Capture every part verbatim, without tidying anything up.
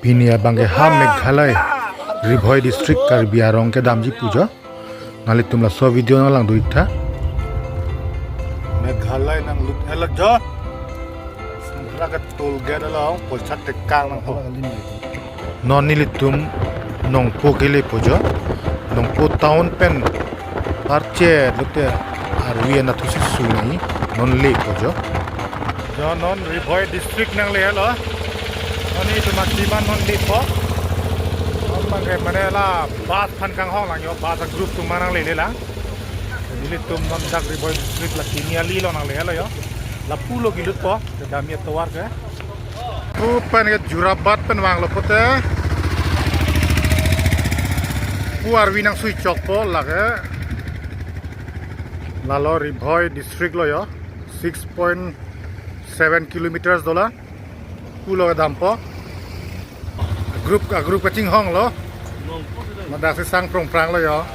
Pini abang ke ha Meghalaya, Ri Bhoi District, Karbi arong kedamji pu jo. Nanglitum laso video nanglang do-ik tha. Meghalaya nanglut helo jo. Sumra ke toll gate along poisa tekang nangpo. Non nelitum Nongpo kelepo jo. Nongpo town pen parche lote arvi anatthu si su nai non lepo jo. Jo non Ri Bhoi District nanglelo. Non nelitum ajiman non lepo. Non abang ke mane la bus aphan kanghong lang jo, bus a-group atum nanglele lang. Nelitum non dak Ri Bhoi District la Tiniali along nanglelo jo. Lapulo kelutpo, kedamji atovar ke. Pu pen ke Jorabat pen vanglo pote pu arvi nangsui chokpo lake. Lalo Ri Bhoi District lo jo, six point seven kilometers dolang. Pulo kedampo. Group, a-group kachinghonglo. Ladak si sang prongpranglo jo.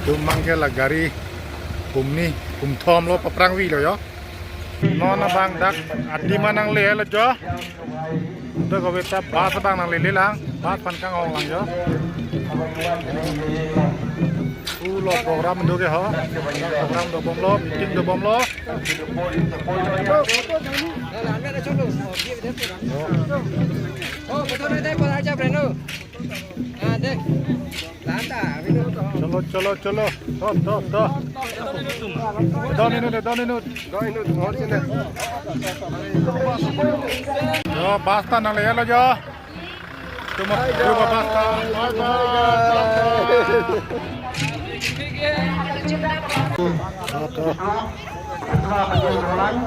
Tum abang ke la gari kum hini, kum thomlo, paprangvilo jo. Non abang dak adim nanglelo jo. Dak kave ta bus abang nanglele lang, bus aphan kanghong lang jo. Pulo program do ke ho. Program dobomlo, meeting dobomlo. Oh, betul deh, Pak Haji Breno. Ah, deh. Lanta, Breno. Cholo, cholo, cholo. To, to, to. Do minute, do minute. Do minute, do minute. Jo, bus ta nanglelo jo. Tuma, tuma bus ta. Bye, bye.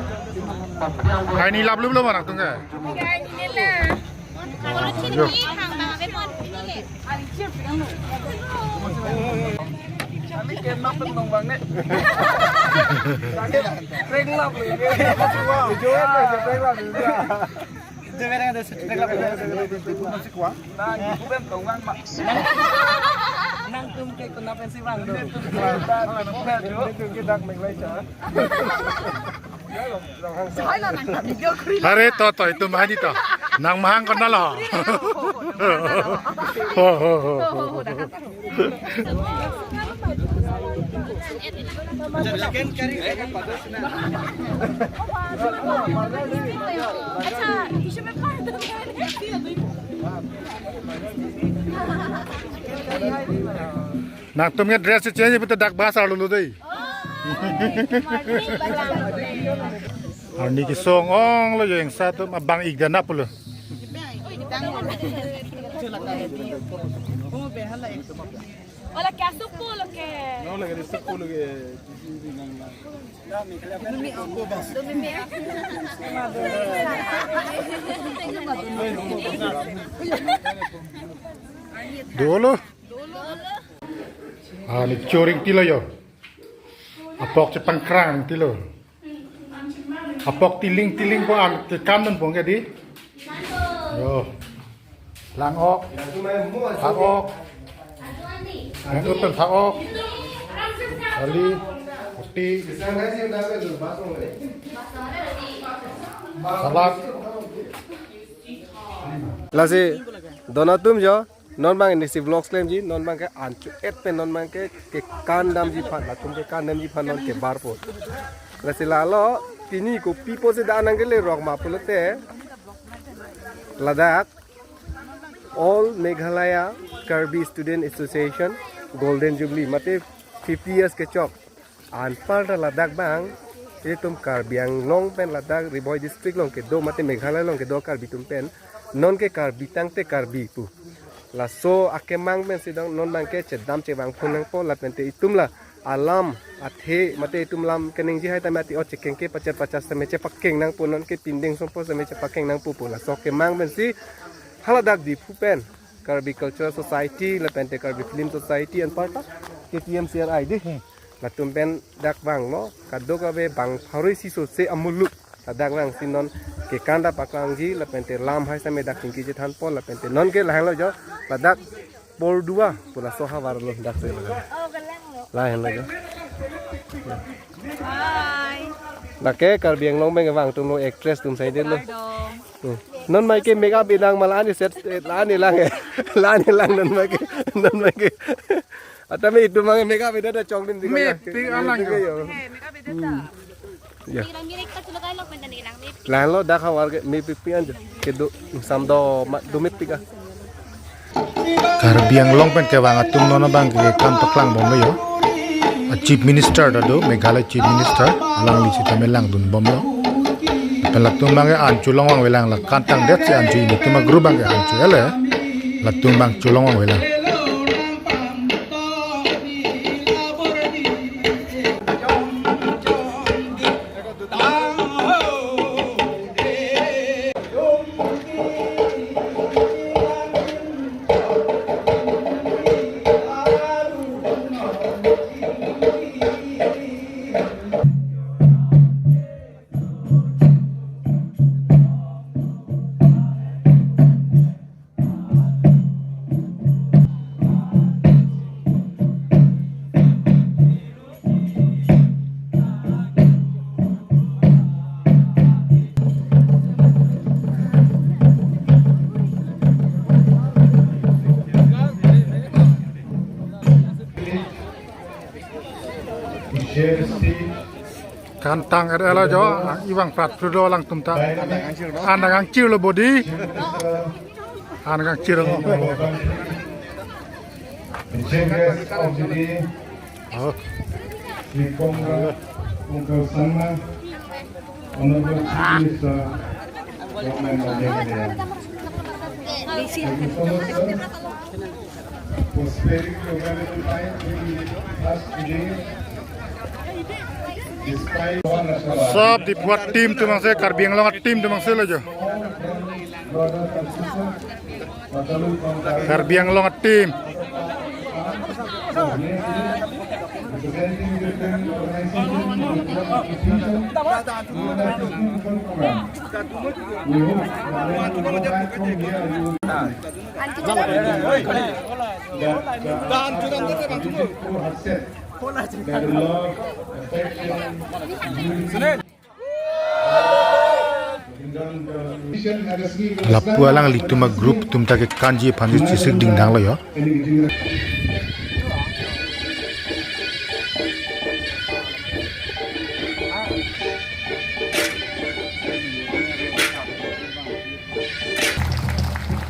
Hai ni lap lu belum anak tunggal. Yo. Nangtum ke kuna pensi vang do. Are to to, itum mahani to. Nang mahang kena lo. Ho, ho, ho, ho, ho. Nangtum ke dress change pute dak bus arlo lo dei. Arni kesung onglo jo, ingsa atum abang ik danap lo. Hola, ke asuk po lo ke. No, lagi di sepuluh lagi. Dolo. Ah, ni choring tilo jo. Apok chepangkrang tilo. Apok tiling tiling po an ke kam non pong ke di. Yo. Lang-ok. Thak-ok. Yang upen thak-ok. Kali. Roti. Salad. Lasi, don atum jo. Non abang neli si vlogs klemji, non abang ke ancho-et pen non abang ke, kekan damji aphan, latum kekan damji aphan non kebarpo. Lasi lalo, pini kopi pusi da nangkele rok ma pulote, ladak All Meghalaya Karbi Student Association Golden Jubilee, mate fifty years kechok. Anparta ladak abang, itum Karbi Anglong pen ladak Ri Bhoi District along kedo mate Meghalaya along kedo Karbi atum pen, non ke Karbi tangte Karbi pu. Laso akemang pensi dong, non abang ke chedam chevang phun nangpo lapente itum la alam athe mate itum lam keningje hai tame ati-ot chekeng ke pachet pachet tame chepakeng nangpo, non ke pindeng songpo tame chepakeng nangpo pu. Laso akemang pensi haladak Diphu pen Karbi Cultural Society lapente Karbi Film Society anparta K T M C R I di. Hmm. Latum pen dak vanglo, kadokave bang pharo isi sose amuluk. Ladak vangsi non kekan dak paklangji, lapente lam hai same dak chingki chethanpo, lapente non ke lahelo jo, ladak Pordua pu laso ahavar lo dak se. Lahelo jo. Hai. Dak ke Karbi Anglong pen kevang atum lo, actress atum saidetlo. Kardom. Hmm. Non mai ke makeup inang ma la-an iset, eh, la-an ilang eh. La-an ilang non mai ke, non mai ke. Atame itum abang makeup idet ta chongdin di kaya. Mepik alang yo. Ya. Langlo dak havar ke mepik pi anjo. Kedo samdo ma do mepik ah. Karbi Anglong pen kevang atum non abang ke kam paklang bomlo yo. A Chief Minister ta do, Meghalaya Chief Minister, alangli sitame langdun bomlo. Pen latum abang ke an cholong vangvelang, la kantang det si an cho, ilitum a-group abang ke an cho ele. Latum abang cholong vangvelang. Kantang er ela jo, iwang prat prudo alangtum ta. An nangkangchirlo bodi. An nangkangchirlo. The chief guest of the day, oh, Shri Conrad Kuntal Sangma, Honorable Chief Minister, Government of Meghalaya. Thank you so much, sir, for sparing your valuable time to be with us today. Despite one of our Sab Diphu a-team atum abang si, Karbi Anglong a-team atum abang si lo jo. Brothers and sisters, Karbi Anglong a-team. Lapu alanglitum a-group atum ta ke kanji aphan si chesik dingdang lo yo.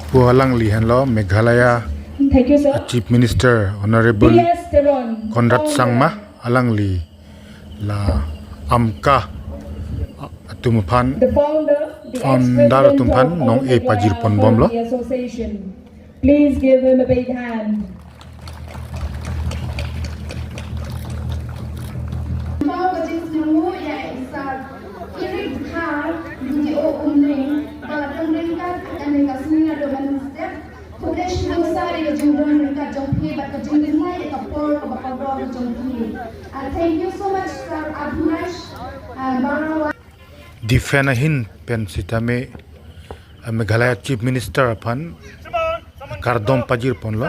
Pu alangli henlo Meghalaya Thank you, sir. Chief Minister Honorable Conrad Sangma, alangli la AMCA atum aphan, the founder, the founder atum aphan nong-e pajir pon bomlo. Please give him a big hand. Mau kajing sinu ya isa. Iri khar, video umring, pala tangring kat, kami kasih ada manusia. Khublei shibun sar ilo jingdon ringkat jongphi bad kajingdon nai eka por kaba kardom jongphi. Uh, thank you so much, sir Abhinash, uh, Barawa. Defence ahin pen sitame, uh, Meghalaya Chief Minister aphan kardom pajir ponlo.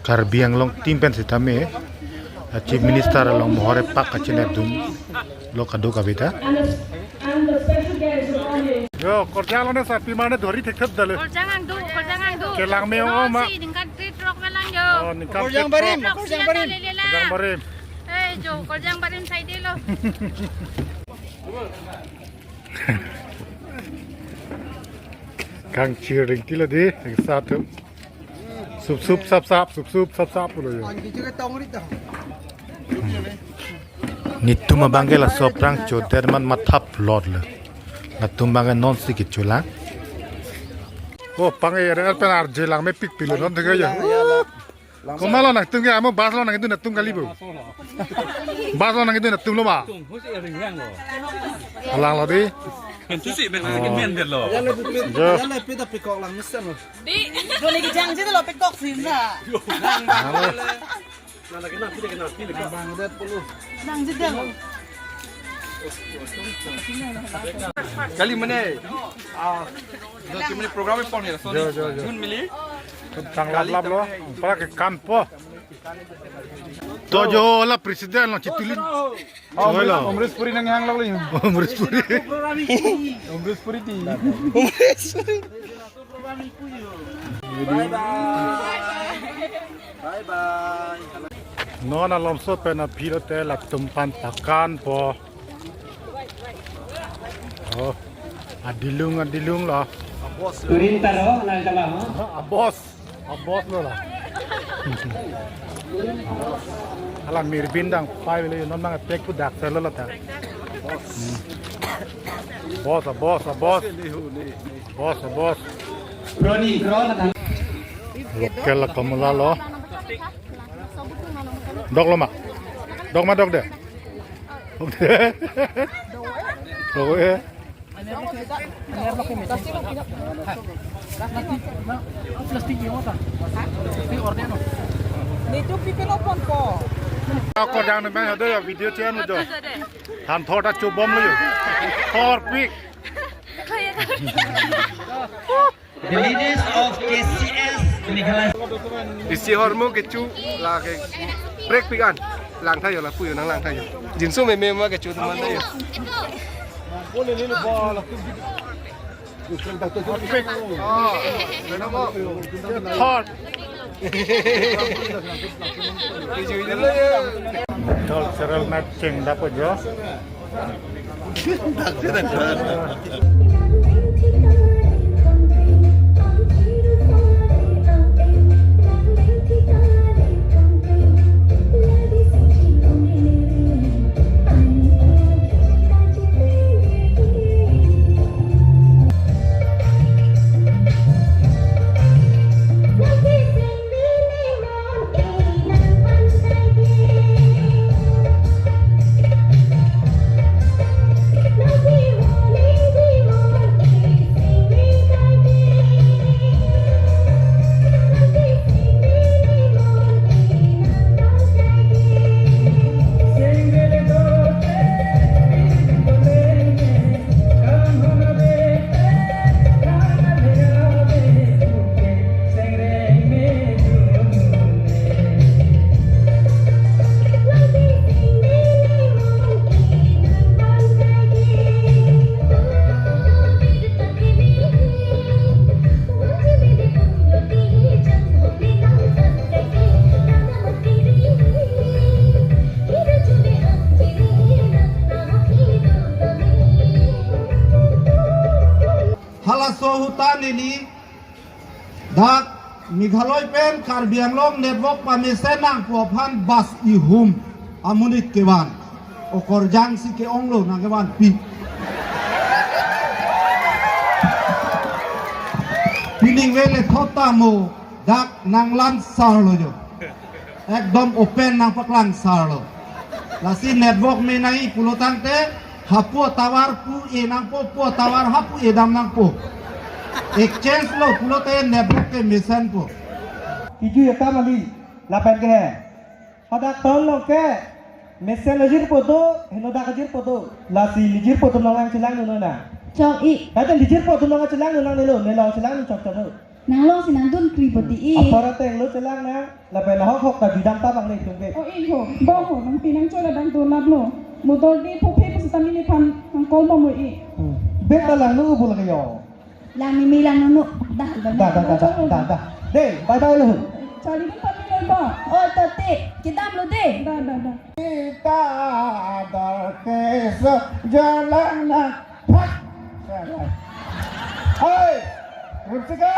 Karbi Anglong team pen sitame, uh, Chief Minister along mohor epak kachinep dunlo kadokave ta. Yo, korjang lo ne sa, pima ne dhori thekthep dale. Korjang angdu, korjang angdu. Kelang me-o ma. Si ningkan trit rok melang yo. Oh, ningkan korjang trit barim, rok. Korjang barim. Lele la. Korjang barim. Eh, jo, korjang barim sai de lo. Kangchir ring tilo di, ring satu. Sup sup sap sap, sup sup sap sap pulo yo. Ang kecil ketong rit dah. Nitum abang ke laso aphrang choder man mathap lot le. Latum abang ke non si kecholang. Oh, pang e, er pen arje lang mepik pilo non thek ya. Komat lo nangtum ke, amo bus lo nangtum, nangtum kali bo. Bus lo nangtum, nangtum lo ma. Alang lo di. Pen susi pen nangtum men det lo. Jo. Jale pita pikok lang mesen lo. Di, doni kijang jide lo pikok sim na. Halo. Nang jide lo. Kali mane, ah, jo, kali mane program pon ya, sorry. Jo, jo, jo. Jun mili. Tang lap lap lo, para ke kampo. To jo la president lo chitulin. Oh, Amrish, Amrish Puri nang hang lak lo. Amrish Puri. Amrish Puri di. Amrish Puri. Bye bye. Bye bye. Non alomso pen aphi lote latum aphan pakanpo. Oh, adilung, adilung lo. Turin taro, nang tama ho? Abos. Abos lo la. Ala mirbin dang pai bele non mang pek pu dak selo la ta. Hmm. Bos, abos, abos. Bos, abos. Roni, Roni. Local la kamula lo. Dok lo ma. Dok ma dok de. Dok eh. Ako jang na ben ada ya video chen lo jo. Han thor ta chubom lo yo. Thor pik. The leaders of K C S Meghalaya. Isi hormu kechu la ke break pikan. Lang thayo lapu yo nang lang thayo. Jinsu meme ma kechu teman thayo. Third. Cultural matching dapat jo. Halaso ahut ta neli dak Meghalaya pen Karbi Anglong network pamesen nangpo aphan bus ihum amonit kevan. Okorjang si ke-onglo nangkevanpi. Pining vele thot ta mo dak nanglansarlo jo. Ekdom open nangpaklangsarlo. Lasi network me nai pulo tangte hapu tower pu-e nangpo, pu tower hapu-e dam nangpo. Exchange lo pulote network kemesenpo. Kiju ya kam ali lapen ke he. Hadak town along ke mesen lo jirpo do, henodak jirpo do. Lasi lijirpo atum along nangchelangdun nang. Chok i. Kata lijirpo atum along chelangdun nang nelo, nelo chelang chok chok do. Nanglo si nangdun kri poti i. Apor ateng lo chelang nang, lapen ahok hok ta bidam ta bang le tum ke. O i ho, bo ho, nangpi nangchot adang dun laplo. Motor di phophe pusitame nephan nangkol bomlo i. Hmm. Bet ta langno ubu lake yo. Lang ni mi lang nunu. Dah, dah, dah, dah, dah, dah. Dei, bye bye lo. Charlidun pati lo ba. Oh, tati, kedam lo dei. Dah, dah, dah. Kita ada keso jalan nak. Pak. Hai, Rusika.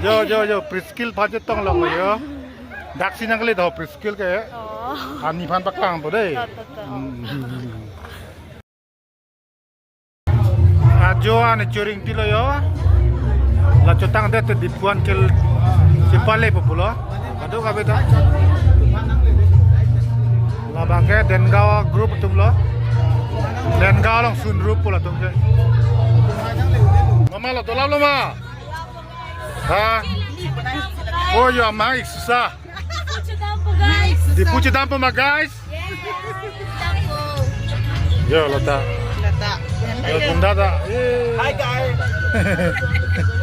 Jo, jo, jo, Priscil phan chetong long yo. Daksi nangkele do Priscil ke. Oh. Ani phan paklang po dei. To, to, to. Hmm. Ajo an churing tilo yo. La chotang det te Dipuan kel sipale po pulo. Aduh kabe ta. Labang ke Dengaon group atum lo. Dengaon along sunrup po latum ke. Mama lo, dolap lo ma. Ha? Oh, yo, amang ik susa. Dipu chedam po, guys. Dipu chedam po ma, guys. Yes, chedam po. Yo, lata. Lata. Yo, bunda ta. Hi, guys.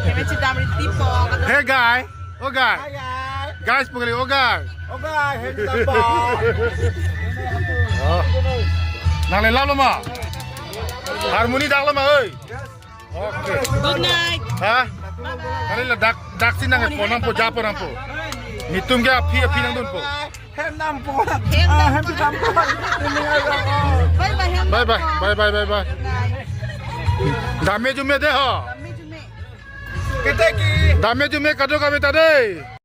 Kami chedam ri tipo. Hey, guy. Oh, guy. Hi, guys. Guys, pengli, oh, guy. Oh, guys, hey, chedam po. Oh. Nanglelap lo ma. Harmoni dak lo ma, oi. Okay. Good night. Ha? Kali la dak, daksi nangponang po, japonang po. Netum ke aphi, aphi nangdun po. Hem dampo. Hem dampo. Ah, hem dampo. Bye bye, hem dampo. Bye bye, bye bye, bye bye. Dame jume dei ho. Dame jume. Kita ki. Dame jume kadokave ta dei.